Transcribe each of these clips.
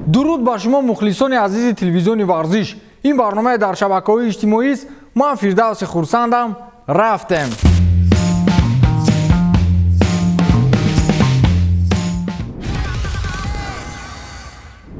Дуруд ба шумо мухлисони азизи телевизиони варзиш. Ин барномаи дар шабакаҳои иҷтимоист. Ман Фирдавси Хурсандам. Рафтем.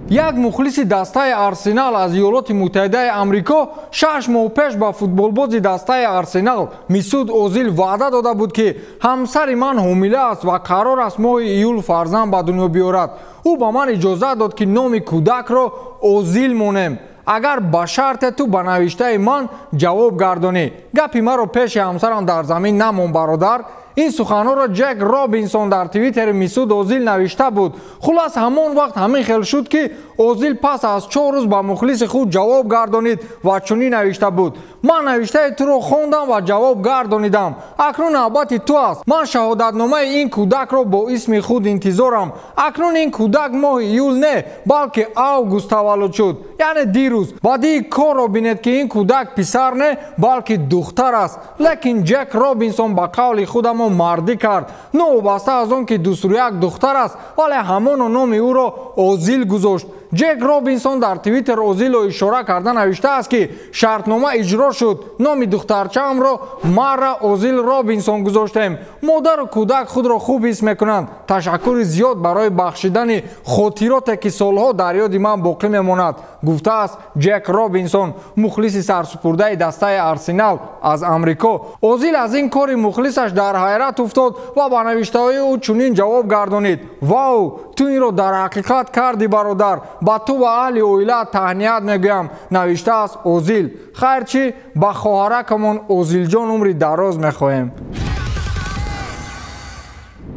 Як мухлиси дастаи Арсенал аз Иёлоти Муттаҳидаи Амрико 6 моҳ пеш ба футболбози дастаи Арсенал Мисуд Озил ваъда дода буд, ки ҳамсари ман ҳомила аст ва қарор аст моҳи июл фарзанд ба дунё биёрад. Ӯ ба ман иҷозат дод, ки номи кӯдакро Озил монем, агар ба шарте ту ба навиштаи ман ҷавоб гардонӣ. Гапи маро пеши ҳамсарам дар замин намон, бародар. Ин суханҳоро Ҷек Робинсон дар твиттери Мисуд Озил навишта буд. Хулас, ҳамон вақт ҳамин хел шуд, ки Озил пас аз 4 рӯз ба мухлиси худ ҷавоб гардонид ва чунин навишта буд: ман навиштаи туро хондам ва ҷавоб гардонидам. Акнун навбати ту аст. Ман шаҳодатномаи ин кӯдакро бо исми худ интизорам. Акнун ин кӯдак моҳи июл не, балки август таваллуд шуд, яъне дирӯз. Бадии корро бинед, ки ин кӯдак писар не, балки духтар аст. Лекин Ҷек Робинсон ба қавли худамо мардӣ кард. Новобаста аз он ки дусрӯяк духтар аст, вале ҳамоно номи ӯро Озил гузошт. Ҷек Робинсон дар твиттер Озилро ишора карда навиштааст, ки шартнома иҷро шуд. Номи духтарчаамро Мара Озил Робинсон гузоштем. Модару кӯдак худро хуб ҳис мекунанд. Ташаккури зиёд барои бахшидани хотироте, ки солҳо дар ёди ман боқӣ мемонад, гуфтааст Ҷек Робинсон, мухлиси сарсупурдаи дастаи Арсенал аз Амрико. Озил аз ин кори мухлисаш дар ҳайрат уфтод ва ба навиштаҳои ӯ чунин ҷавоб гардонид: вау, ту инро дар ҳақиқат кардӣ, бародар. Ба ту ва аҳли оилаат таҳният мегӯям, навиштааст Озил. Хайрчи, ба хоҳаракамон Озилҷон умри дароз мехоҳем.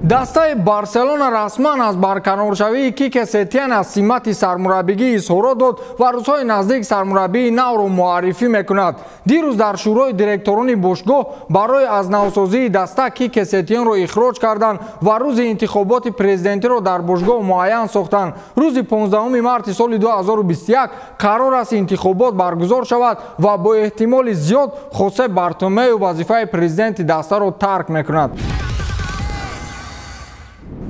Дастаи Барселона расман аз барканоршавии Кике Сетиан аз симати сармураббигӣ изҳорот дод ва рӯзҳои наздик сармураббии навро муаррифӣ мекунад. Дирӯз дар шӯрои директорони бошгоҳ барои аз навсозии даста Кике Сетианро ихроҷ карданд ва рӯзи интихоботи президентиро дар бошгоҳ муайян сохтанд. Рӯзи 15 марти соли 2021 қарор аст интихобот баргузор шавад ва бо эҳтимоли зиёд Хосе Бартомею вазифаи президенти дастаро тарк мекунад.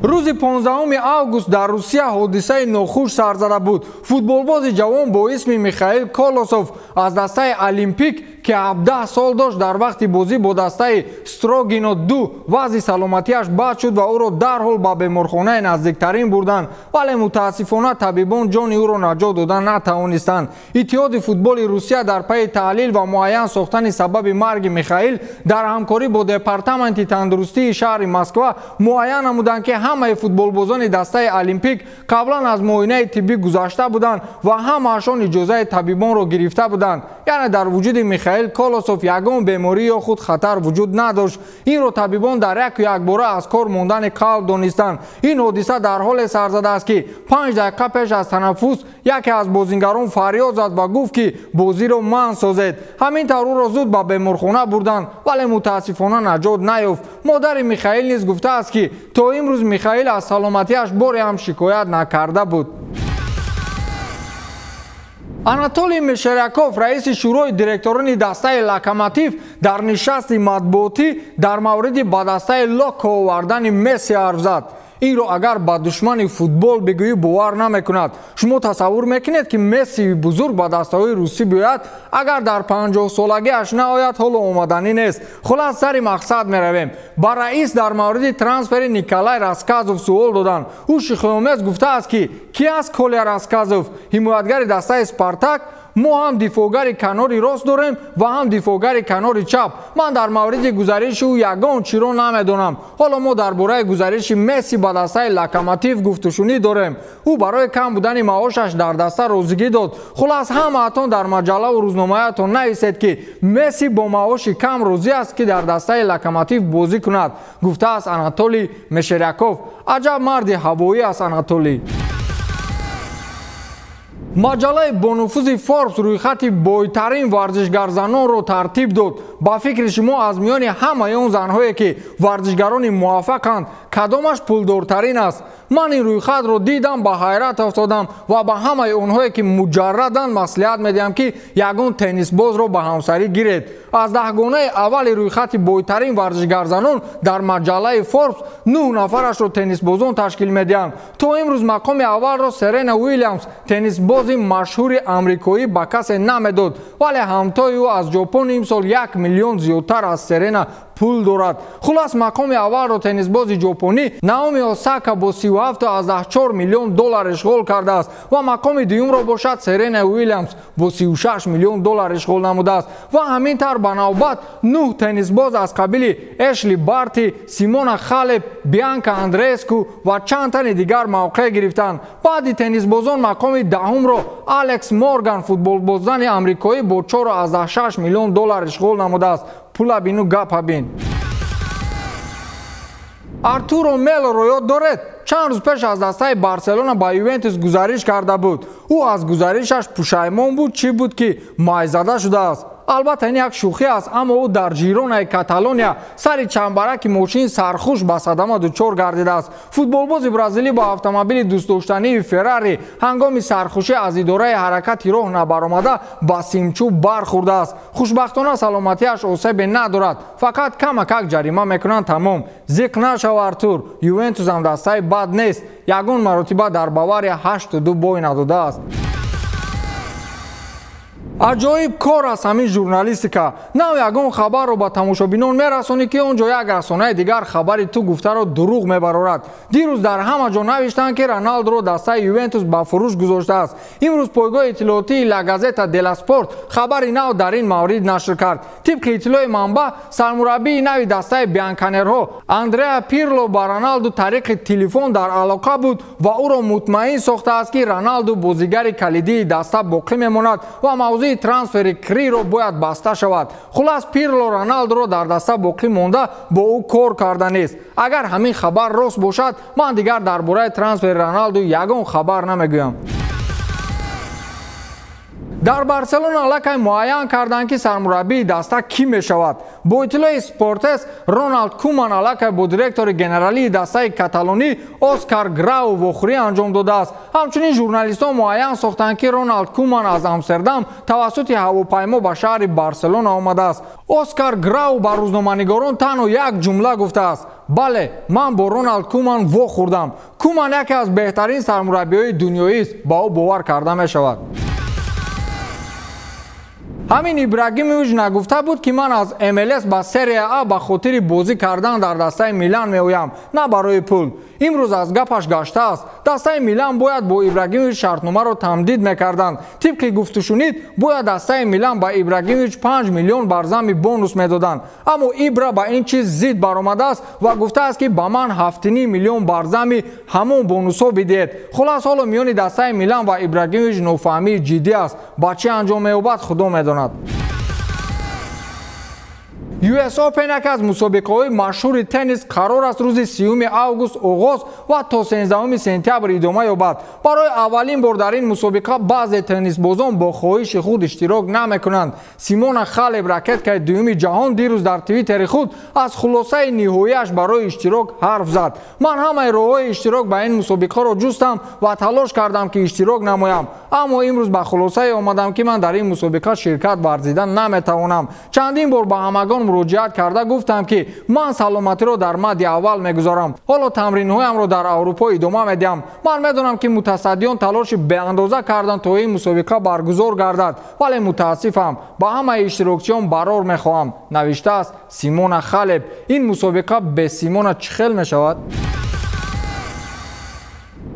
Рӯзи 15 август дар Русия ҳодисаи нохуш сар зада буд. Футболбози ҷавон бо исми Михаил Колосов аз дастаи Олимпик, ки 17 сол дошт, дар вақти бозӣ бо дастаи Строгино 2 вазъи саломатиаш бад шуд ва ӯро дарҳол ба беморхонаи наздиктарин бурданд, вале мутаассифона табибон ҷони ӯро наҷот дода натавонистанд. Иттиҳоди футболи Русия дар пайи таҳлил ва муайян сохтани сабаби марги Михаил дар ҳамкорӣ бо департаменти тандурустии шаҳри Москва муайян намуданд, ки ҳамаи футболбозони дастаи Олимпик қаблан аз муоинаи тиббӣ гузашта буданд ва ҳамаашон иҷозаи табибонро гирифта буданд. Яъне дар вуҷуди Михаил Колосов ягон беморӣ ё худ хатар вуҷуд надошт. Инро табибон дар яку якбора аз кор мондани қалб донистанд. Ин ҳодиса дар ҳоле сар задааст, ки 5 дақиқа пеш аз танаффус яке аз бозингарон фарёд зад ва гуфт, ки бозиро манъ созед. Ҳамин тавр ӯро зуд ба беморхона бурданд, вале мутаассифона наҷот наёфт. Модари Михаил низ гуфтааст, ки то имрӯз Михаил аз саломатиаш боре ҳам шикоят накарда буд. Анатолий Мешеряков, раиси шӯрои директорони дастаи Локомотив, дар нишасти матбуотӣ дар мавриди ба дастаи Локо овардани Месси ҳарф зад. Инро агар ба душмани футбол бигӯӣ, бовар намекунад. Шумо тасаввур мекунед, ки Мессии бузург ба дастаҳои русӣ биёяд? Агар дар 50-солагиаш наояд, ҳоло омаданӣ нест. Хулас, сари мақсад меравем. Ба раис дар мавриди трансфери Николай Рассказов суол доданд. Ӯ шӯхиомез гуфтааст, ки ки аст Коля Рассказов, ҳимоятгари дастаи Спартак? Мо ҳам дифоъгари канори рост дорем ва ҳам дифоъгари канори чап. Ман дар мавриди гузариши ӯ ягон чиро намедонам. Ҳоло мо дар бораи гузариши Месси ба дастаи Локомотив гуфтушунӣ дорем. Ӯ барои кам будани маошаш дар даста розигӣ дод. Хулас, ҳамаатон дар маҷаллаву рӯзномаятон нависед, ки Месси бо маоши кам розӣ аст, ки дар дастаи Локомотив бозӣ кунад, гуфтааст Анатолий Мешеряков. Аҷаб марди ҳавоӣ аст Анатолий. Маҷаллаи бонуфузи Форбс рӯйхати бойтарин варзишгарзанонро тартиб дод. Ба фикри шумо аз миёни ҳамаи он занҳое ки варзишгарони муваффақанд, кадомаш пулдортарин аст? Ман ин рӯйхатро дидам, ба ҳайрат афтодам ва ба ҳамаи онҳое ки муҷаррадан маслиҳат медиҳам, ки ягон теннисбозро ба ҳамсарӣ гиред. Аз даҳгонаи аввали рӯйхати бойтарин варзишгарзанон дар маҷаллаи Форбс 9 нафарашро теннисбозон ташкил медиҳанд. То имрӯз мақоми аввалро Серена Уильямс, теннисбози машҳури амрикоӣ, ба касе намедод, вале ҳамтои ӯ аз Ҷопон имсол 1 миллион зиёдтар аз Серена пул дорад. Хулас, мақоми аввалро теннисбози ҷопонӣ Наоми Осака бо 37,4 миллион доллар ишғол кардааст ва мақоми дуюмро бошад Серена Уильямс бо 36 миллион доллар ишғол намудааст. Ва ҳамин тавр ба навбат 9 теннисбоз аз қабили Эшли Барти, Симона Халеп, Бианка Андреску ва чанд тани дигар мавқеъ гирифтанд. Баъди теннисбозон мақоми даҳумро Алекс Морган, футболбозани амрикоӣ, бо 4,6 миллион доллар ишғол намудааст. Пула бину, гапа бин. Артуро Мелоро ёд доред? Чанд рӯз пеш аз дастаи Барселона ба Ювентус гузариш карда буд. Ӯ аз гузаришаш пушаймон буд, чӣ буд ки майзада шудааст. Албатта, ин як шӯхӣ аст, аммо ӯ дар Жиронаи Каталония сари чамбараки мошин сархуш ба садама дучор гардидааст. Футболбози бразилӣ бо автомобили дӯстдоштании Феррари ҳангоми сархушӣ аз идораи ҳаракати роҳ набаромада ба симчӯб бархӯрдааст. Хушбахтона, саломатиаш осебе надорад, фақат камакак ҷарима мекунанд, тамом. Зиқ нашав, Артур, Ювентусам дастаи бад нест, ягон маротиба дар Бавария 8-2 бой надодааст. Аҷоиб кор аст ҳамин журналистика. Нав ягон хабарро ба тамошобинон мерасонӣ, ки он ҷо як расонаи дигар хабари ту гуфтаро дурӯғ мебарорад. Дирӯз дар ҳама ҷо навиштанд, ки Роналдуро дастаи Ювентус ба фурӯш гузоштааст. Имрӯз пойгоҳи иттилоотии Ла Газета делла Спорт хабари нав дар ин маврид нашр кард. Тибқи иттилои манбаъ, сармураббии нави дастаи Бианканерҳо Андреа Пирло ба Роналду тариқи телефон дар алоқа буд ва ӯро мутмаин сохтааст, ки Роналду бозигари калидии даста боқӣ мемонад ва мавзӯи трансфери Криро бояд баста шавад. Хулас, Пирло Роналдуро дар даста боқӣ монда бо ӯ кор карда нест. Агар ҳамин хабар рост бошад, ман дигар дар бораи трансфери Роналду ягон хабар намегӯям. Дар Барселона аллакай муайян карданд, ки сармураббии даста кӣ мешавад. Бо иттилои Спортес, Роналд Куман аллакай бо директори генералии дастаи каталонӣ Оскар Грау вохӯрӣ анҷом додааст. Ҳамчунин журналистон муайян сохтанд, ки Роналд Куман аз Амстердам тавассути ҳавопаймо ба шаҳри Барселона омадааст. Оскар Грау ба рӯзноманигорон танҳо як ҷумла гуфтааст: бале, ман бо Роналд Куман вохӯрдам. Куман яке аз беҳтарин сармураббиҳои дунёист, ба ӯ бовар карда мешавад. Ҳамин Ибрагимович нагуфта буд, ки ман аз МЛС ба Серия А ба хотири бозӣ кардан дар дастаи Милан меоям, на барои пул. Имрӯз аз гапаш гаштааст. Дастаи Милан бояд бо Ибрагимович шартномаро тамдид мекарданд. Тибқи гуфтушунид, бояд дастаи Милан ба Ибрагимович 5 миллион бар зами бонус медоданд. Аммо Ибра ба ин чиз зид баромадааст ва гуфтааст, ки ба ман 7,5 миллион бар зами ҳамон бонусҳо бидиҳед. Хулас, ҳоло миёни дастаи Милан ва Ибрагимович нофаҳмии ҷиддӣ аст. Ба чӣ анҷом меёбад, худо медонад. US Open, яке аз мусобиқаҳои машҳури теннис, қарор аст рӯзи 30 август оғоз ва то 13 сентябр идома ёбад. Барои аввалин бор дар ин мусобиқа баъзе теннисбозон бо хоҳиши худ иштирок намекунанд. Симона Халеб, ракеткаи дуюми ҷаҳон, дирӯз дар твиттери худ аз хулосаи ниҳоияш барои иштирок ҳарф зад. Ман ҳамаи роҳҳои иштирок ба ин мусобиқаро ҷустам ва талош кардам, ки иштирок намоям, аммо имрӯз ба хулосае омадам, ки ман дар ин мусобиқа ширкат варзида наметавонам. Чандин бор ба ҳамагон муроҷиат карда гуфтам, ки ман саломатиро дар мадди аввал мегузорам. Ҳоло тамринҳоямро дар Аврупо идома медиҳам. Ман медонам, ки мутасаддиён талоши беандоза карданд, то ин мусобиқа баргузор гардад, вале мутаассифам. Ба ҳамаи иштирокчиён барор мехоҳам, навиштааст Симона Халеб. Ин мусобиқа бе Симона чӣ хел мешавад?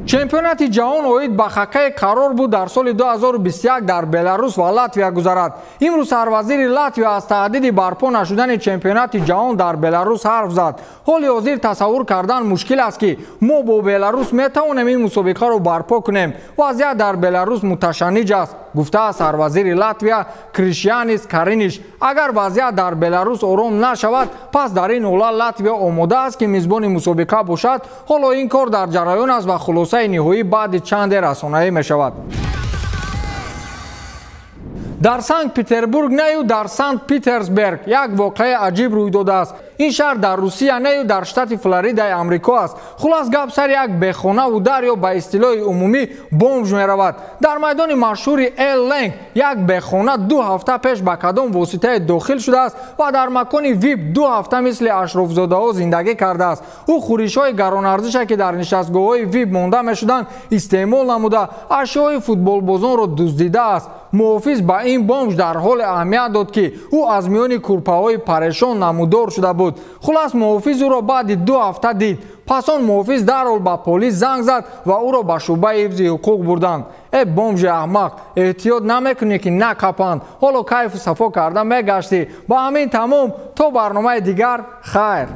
Чемпионати ҷаҳон оид ба хоккей қарор буд дар соли 2021 дар Беларус ва Латвия гузарад. Имрӯз сарвазири Латвия аз таҳдиди барпо нашудани чемпионати ҷаҳон дар Беларус ҳарф зад. Ҳоли ҳозир тасаввур кардан мушкил аст, ки мо бо Беларус метавонем ин мусобиқаро барпо кунем. Вазъият дар Беларус муташанниҷ аст, гуфтааст сарвазири Латвия Кришянис Кариниш. Агар вазъият дар Беларус ором нашавад, пас дар ин ҳолат Латвия омода аст, ки мизбони мусобиқа бошад. Ҳоло ин кор дар ҷараён аст ва хулосаи ниҳоӣ баъди чанде расонаӣ мешавад. Дар Санкт-Петербург нею дар Санкт-Питерсберг як воқеаи аҷиб рӯй додааст. Ин шаҳр дар Русия нею дар штати Флоридаи Амрико аст. Хулас, гап сари як бехонаву дар ё ба истилоҳи умумӣ бомж меравад. Дар майдони машҳури Эл Ленг як бехона 2 ҳафта пеш ба кадом воситае дохил шудааст ва дар макони вип 2 ҳафта мисли ашрофзодаҳо зиндагӣ кардааст. Ӯ хӯришҳои гаронарзише, ки дар нишастгоҳҳои вип монда мешуданд, истеъмол намуда, ашёи футболбозонро дуздидааст. Муҳофиз ба ин бомж дар ҳоле аҳамият дод, ки ӯ аз миёни курпаҳои парешон намудор шуда буд. Хулас, муҳофиз ӯро баъди 2 ҳафта дид. Пас он муҳофиз дарҳол ба полис занг зад ва ӯро ба шӯъбаи ҳифзи ҳуқуқ бурданд. Э бомжи аҳмақ, эҳтиёт намекунӣ, ки накапанд. Ҳоло кайфу сафо карда мегаштӣ. Ба ҳамин тамом, то барномаи дигар, хайр.